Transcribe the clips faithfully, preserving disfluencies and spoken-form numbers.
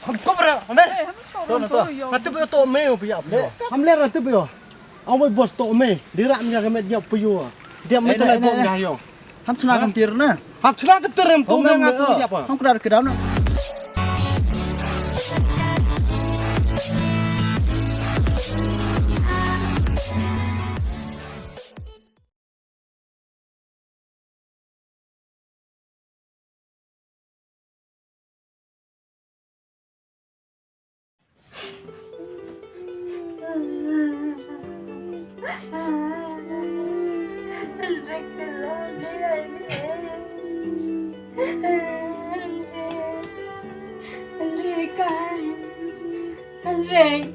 Ham kop ra, ame. Eh, ham chok To na ram to. to yo. Hatu pyo to me yo pyo. Ham le hatu pyo. Awai bos to me. Dira mi ga met yo pyo. Dia me Eh, tala ne, ne, bom ne. ga yo. Ham chna kam tir na. Ham chna kam tir em to Om me em nga le. to ya pa. Ham kdar kdar na. Enrique, Enrique,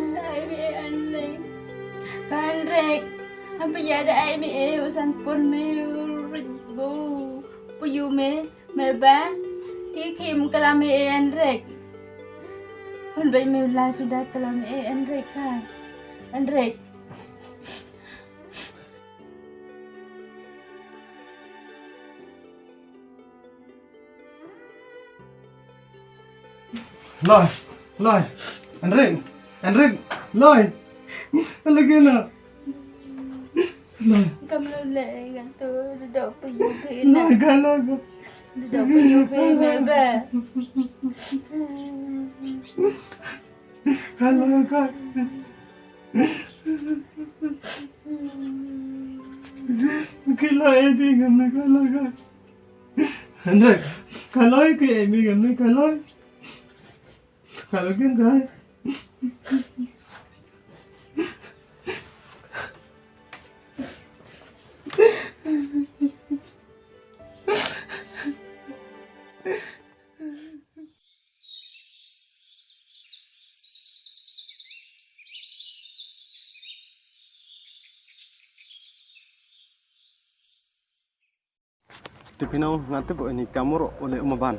Enrique, Enrique, Enrique, apa ya ada ai me eh usan pun me urit bu puyu me me ba ki kim kalam me eh Enrique. Hun bai me la sudah kalam me eh Enrique ka. Enrique. Loi, Loi, Enrique, Enrique, Loi. Lagi na. Loi. Kam lo le ngan tu duduk puyuh ke na. Loi, ka loi, ka. Duduk puyuh ke na ba. Ka loi, ka. Ki loi, eh, bi ngam ne ka loi, ka. Andre, ka loi ki, eh, bi ngam ne ka loi. Ka loi kin ka. Te phi nong nga tip ïa ini kamor ole uma ban.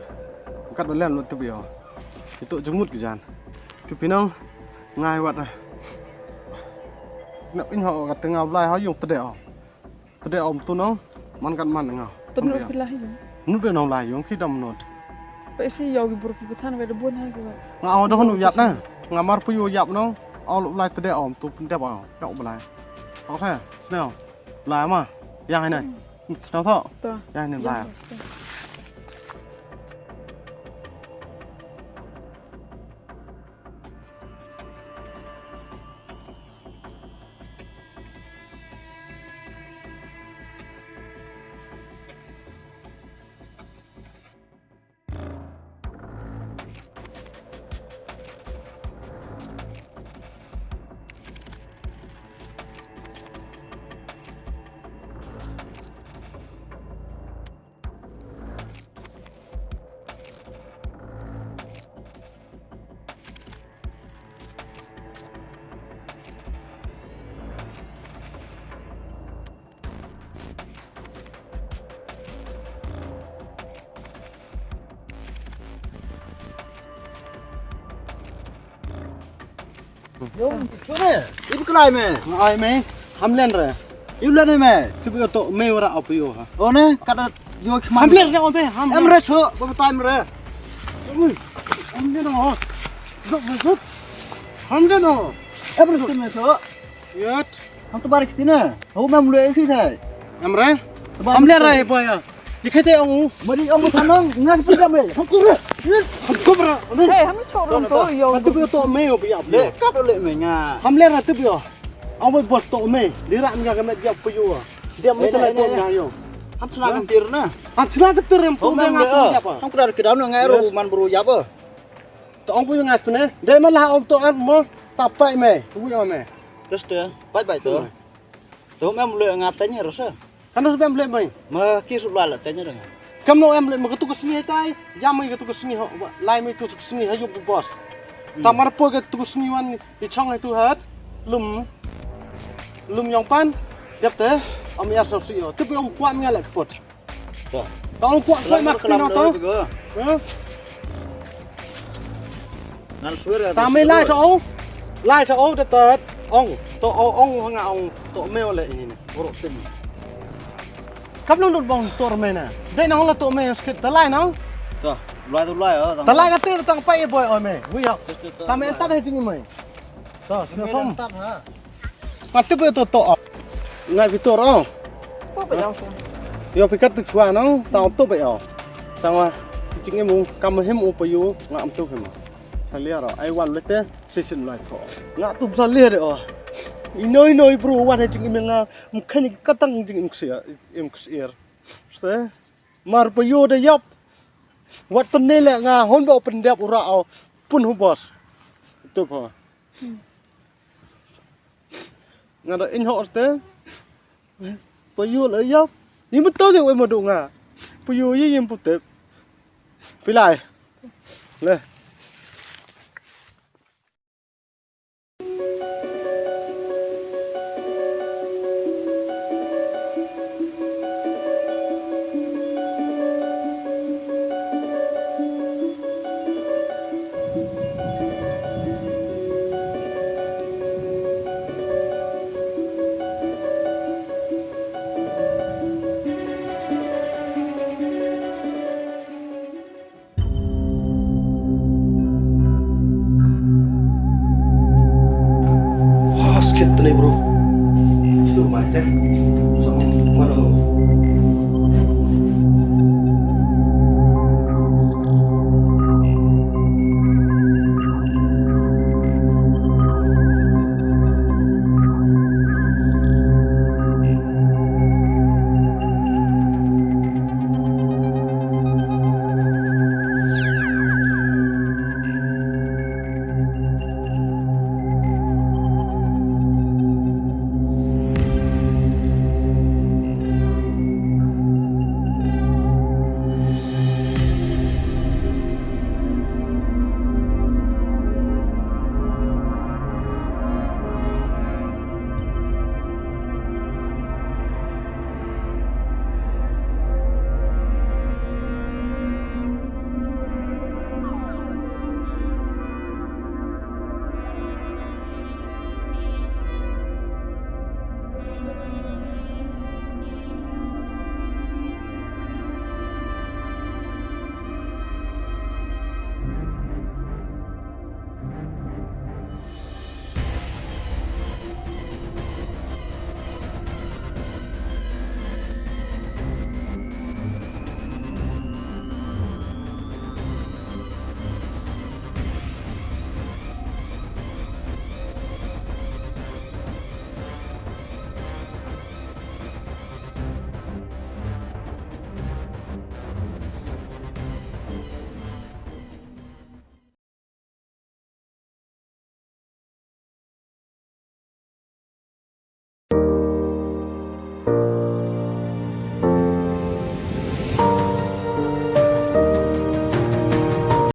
Kat ole lo tip ïa. Itu jengmut ki jan. Te phi nong nga wat. Na in ho kat nga blai ho yung tede o. Tede om tu nong man kat man nga. Tun ro phi lah ïa. Nu be nong lai yung ki dam not. Pe si ïa ki bur phi pathan we de bun ha ki wat. Nga o dohon u yap na. Nga mar pu yu yap nong. O lu blai tede om tu pun dep o. Yok blai. Tok sa. Sneo. Blai ma. Yang hai nai. Sneo tho. To. Yang hai nai blai. Yo, chune, ibu kenai me. Ai me, hamlen re. Ibu lene me. Tibu to me wara apu yo ha. One, kada yo khman. Hamlen re, obe, ham. Em re cho, bo time re. Ui, hamlen o. Dok besut. Hamlen o. Em re cho me cho. Yat. Ham tu barik sini. Hau mem lu esi sai. Amre? Amle rai boya. Dikhete ang. Mari ang thanang ngan pun kami. Ham kubra. Ham kubra. Hey, ham chok ram to yo. Ham tu to me yo biya. Le kat le me nga. Hamle ra tu yo. Ang boy bos to me. Dira nga ka met ya puyo. Dia me tala ko nga yo. Ham chna kan tir na. Ham chna kan tir em to me nga to ya pa. Ham kra ke daun nga ro man bro ya ba. To ong pu nga stene. De ma la om to em mo. Tapai me. Wi me. Terus tu, pai pai tu. Tu mem le nga tanya rasa. Kan tu mem le mai. Ma ki sup la la tanya dengan. Kam no em le ma ketu kesini tai. Ya mai ketu kesini ho. Lai mai tu kesini ha yuk bos. Tamar po ketu kesini wan di chong itu hat. Lum. Lum yong pan. Dep te. Om ya so si yo. Tu pi om kuat nga le kepot. To. Tong kuat kuat mak pina to. Ngan swear. Ta me lai to. Lai to de tat. Ong to ong nga ong to me ole ini ne. Borok tin. Kap long dot bong tor me na. Dei nong la to me skit ta lai nong. To. Lai tu lai ah. Tang lai ka te tang pai boy oi me. Wi ya. Tang me entat hai jing me. To, sino thom. Entat ha. Ka te be to to. Ngai phi to ro. To be yang. Yo phi kat tu chwa no, tang to be yo. Tang wa jing em kam hem u pa yu ngam to hem. Sa lia ro. Ai wan le te. Sisin lai to. Nga tu sa lia de o. Inoi noi bro wan hai jing em nga. Mkhan ka tang jing em ksia. Em ksia. Ste. Mar pa yu da yap. Wat tene le nga hon ba open dep ura au. Pun hu bos. Tu pa. Nga da in hok te. Pa yu la yap. Ni ma to de we ma du nga. Pa yu yi yim pu tep. Pilai. Le. Has kit tene bro. Sure mai te.